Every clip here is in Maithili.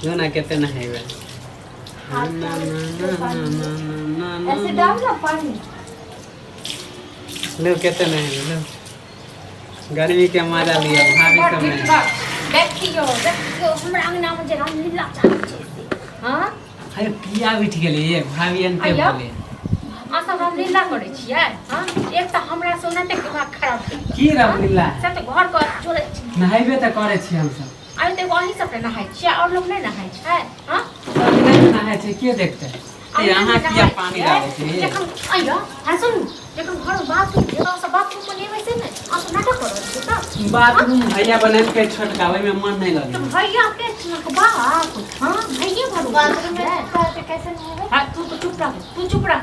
जो ना कते नहेबै। हाथ पैर पानी में। ऐसे डाल ना पानी। लो कते नहेबै लो, गर्मी के मजा लिअ भाभी सब ठीक नहीं। बा। देखियो देखियो, हमरा अंगना में जे रामलीला चालू छै से। हाँ। अरे किया उठि गेलियै ये भाभी अनते आइयो। बोले। अहाँ सब रामलीला करै छियै? हाँ, एक तऽ हमरा से ओनाहिते दिमाग खराब भेल। की रामलीला है? से तऽ घर के चोरै छी। नहेबे तऽ करै छी हमसब। अभी तऽ एगो अहीं सब ने नहाय छियै, और लोग नहि नहाय छै? हाँ। सब नहि नहाय छै, के देखतै? ए अहाँ किया पानी डालै छी? जखन अइयो, हाँ सुनू, जखन घर में बाथरूम छै, तऽ सब बाथरूम में नेबै से ने अहाँ सब नाटक कर रहल छियै तऽ? बाथरूम भैया बनेलकै छोटका, ओहिमे मन नहि तऽ लगै। भैया के छियक बाप? हाँ, भैये भरू बाथरूम में करके कैसे नहेबै? हाँ, तू तो चुप रह, तू चुप रह,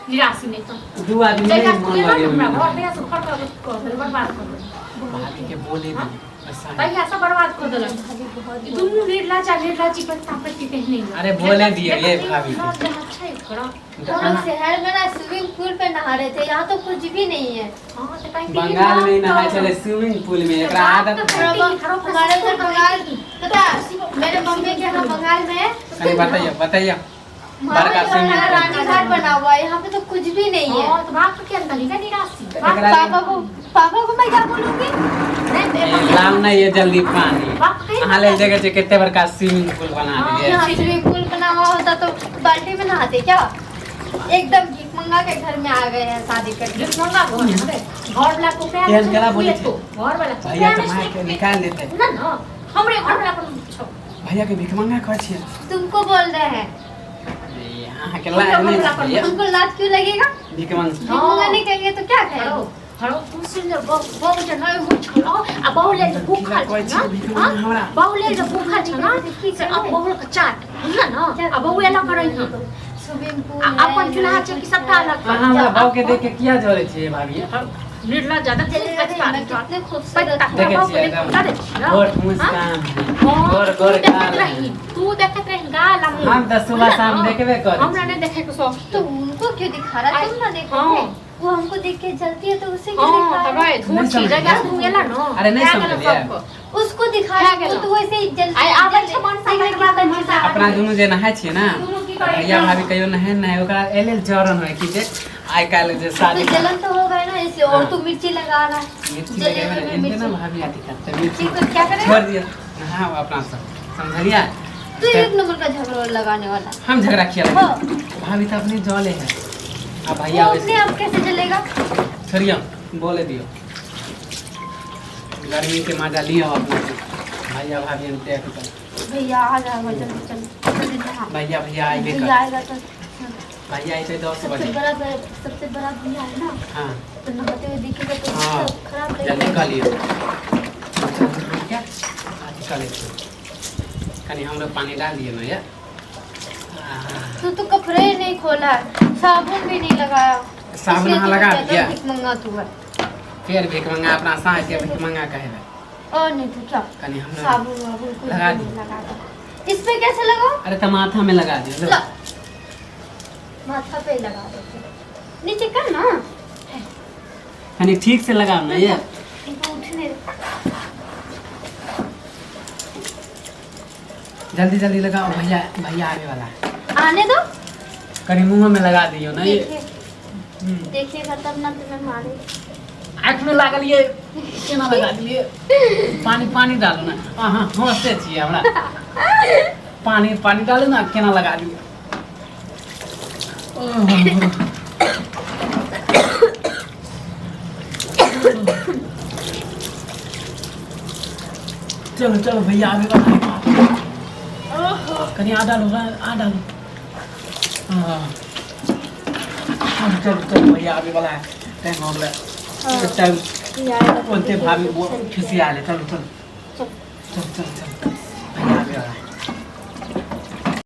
निराशी नहीं तो दू आदमी जहिया नहि तू मन एला लगै ने हमरा ओहिमे। घर, तहिया से घर के बर्बाद कर देलक। भाभी के बोले दी ऐसा है। तहिया से बर्बाद कर देलक। भाभी बहुत ई दुनू निर्लज्जा निर्लज्जी पत्ता पत्ती तेहने यऽ। अरे बोले दियौ ये भाभी के। छै ओकरा। हम लोग शहर में ना स्विमिंग पूल पे नहा रहे थे, यहाँ तो कुछ भी नहीं है। हाँ, तऽ कहीं बंगाल में नहाय छलै स्विमिंग पूल में, एकरा आदत है। हमारे उधर बंगाल पता है, मेरे मम्मी के यहाँ बंगाल में है। कनी बताइए बताइए। वहाँ बड़का पे स्विमिंग हमारा पूल। रानी घाट बना हुआ है, यहाँ पे तो कुछ भी नहीं है। हाँ, तऽ बाप के अंदर ही निराशी। एकरा पापा को, पापा को मैं क्या बोलूंगी? ए, लाम नहीं ये जल्दी पानी। बाप के अहाँ लेल देखै छियै कते बड़का स्विमिंग पूल बना देलियै। यहाँ स्विमिंग पूल बना हुआ होता तो बाल्टी में नहाते क्या? एकदम भीख मंगा के घर में आ गए हैं शादी करके। मंगा घर हवे, घर वाला को प्यार। केहन केना बोलै छै? घर वाला को भैया प्यार तऽ माय के निकालि देतै। ना ना, हमरे घर वाला पर छौ। भैया के भीख मंगा कहै छियै? तुमको बोल रहे हैं। ए, अहाँके लाज नहि छै भैया? तुमको लाज क्यों लगेगा? भीख मंग भीख मंगा नहीं कहेंगे तो क्या हरो कहेंगे? हरो, तू सुन ले, बहु जे नहि होइ छल आ बहु लेल जे भूखल कहै छै छियै ने, भीख हाँ? मंगा हमरा। बहु लेल जे भूखल छै ने से अब बहु के चाट बुझल न, आ बहु एला करै हन। स्विमिंग पूल आ है, अपन चूल्हा चौकी सबटा अलग। अहाँ हमरा भाव के देख के किया जरै छियै भाभी? निर्लज्ज ज्यादा मैं कितने खूबसूरत। देखै छियै एकदम होठ मुस्कान गोर गोर देखैत गाल। रही, तू देखैत रही गाल आ मुँह। हम तऽ सुबह शाम बुझल न? देखबे करै हमरा छी। नहि देखै के शौक। तो उनको क्यों दिखा रहा है? तुम ना देखो। हाँ। वो हमको देख के जलती है तो उसे क्यों हाँ दिखा तऽ रहा है? गए धूर नहि छी समझलियै। जहिया तू एला न अरे नहि भए गेल समझलियै। सबके। उसको दिखा भए रहा है, वो गेल। तो वैसे ही जल आइ आबै छै मनसा देख तकर बाद कितना मनसा। अपना दुनू जे नहाय छियै ने, दुनू की करै भैया छै? भाभी कहियो नहे नहि, ओकरा एहि लेल जरन होइ कि जे आइ काल्हि जे तो शादी जलन तो होगा ना इसलिए, और हाँ। तू मिर्ची लगा रहा है। मिर्ची जलेबी लगेबै ने में एनते ने मिर्ची। भाभी अथी करतै मिर्ची। ठीक है, क्या करेगा? छोड़ दियौ, नहाउ अपना सब, समझलियै? तू एक नंबर का झगड़ा लगाने वाला। हम झगड़ा किया हाँ। भाभी तऽ अपने जले है आ भैया वो अपने आप कैसे जलेगा? छोड़ियौ, बोले दियौ, गर्मी के मजा लियौ अपना सब। भैया भाभी हम देख कऽ। भैया आ जाएगा, जल्दी चल जल्दी नहा। भैया भैया आइबे भैया कर। आएगा तो भैया अयतै 10 सबसे बजे। बड़ा, सबसे बड़ा भैया है ना। हाँ। तो नहाते हुए दिखेगा तो हाँ। सब खराब जल्दी लगेगा। कऽ लियौ, क्या अथी कऽ लै छी कनि, हमरो पानी डाल दियौ ने। ये तू तो कपड़े ही नहीं खोला है, साबुन भी नहीं लगाया। साबुन इसलिए अहाँ तू लगा कहता दिया? भीख मंगा तू है। फेर भीख मंगा, अपना साँझ के भीख मंगा कहबै। और नहीं तो क्या? कनि हमरो साबुन वाबुन कुछ लगा भी दी। नहीं लगा दो। इस पे कैसे लगाओ? अरे तऽ माथा में लगा दियौ लो। ला। माथा पे ही लगा देते, नीचे कर ना। कनि ठीक से लगाओ ने ये। इनको उठने दे। जल्दी जल्दी लगाओ, भैया भैया आवे वाला है। आने दो। कनि मुँह में लगा दियौ ने ये। देखिए देखिएगा तब ना तुम्हें मारे। आँखि में लागल ये, केना लगा दिलियै? पानी पानी डालू ने, अहाँ हँसते छियै हमरा। पानी पानी डालू ने, केना लगा दियै? ओह। चलो चलो, भैया आवे वाला है। कनि आ डालू, आ डालू। हाँ। चलो चलो, भैया आवे वाला है, टाइम हो गेलै। हाँ। टाइम भैया आएगा तो ओते देखिए, भाभी चल, खिसिया ले। चलो चलो। चल। चल चल चल।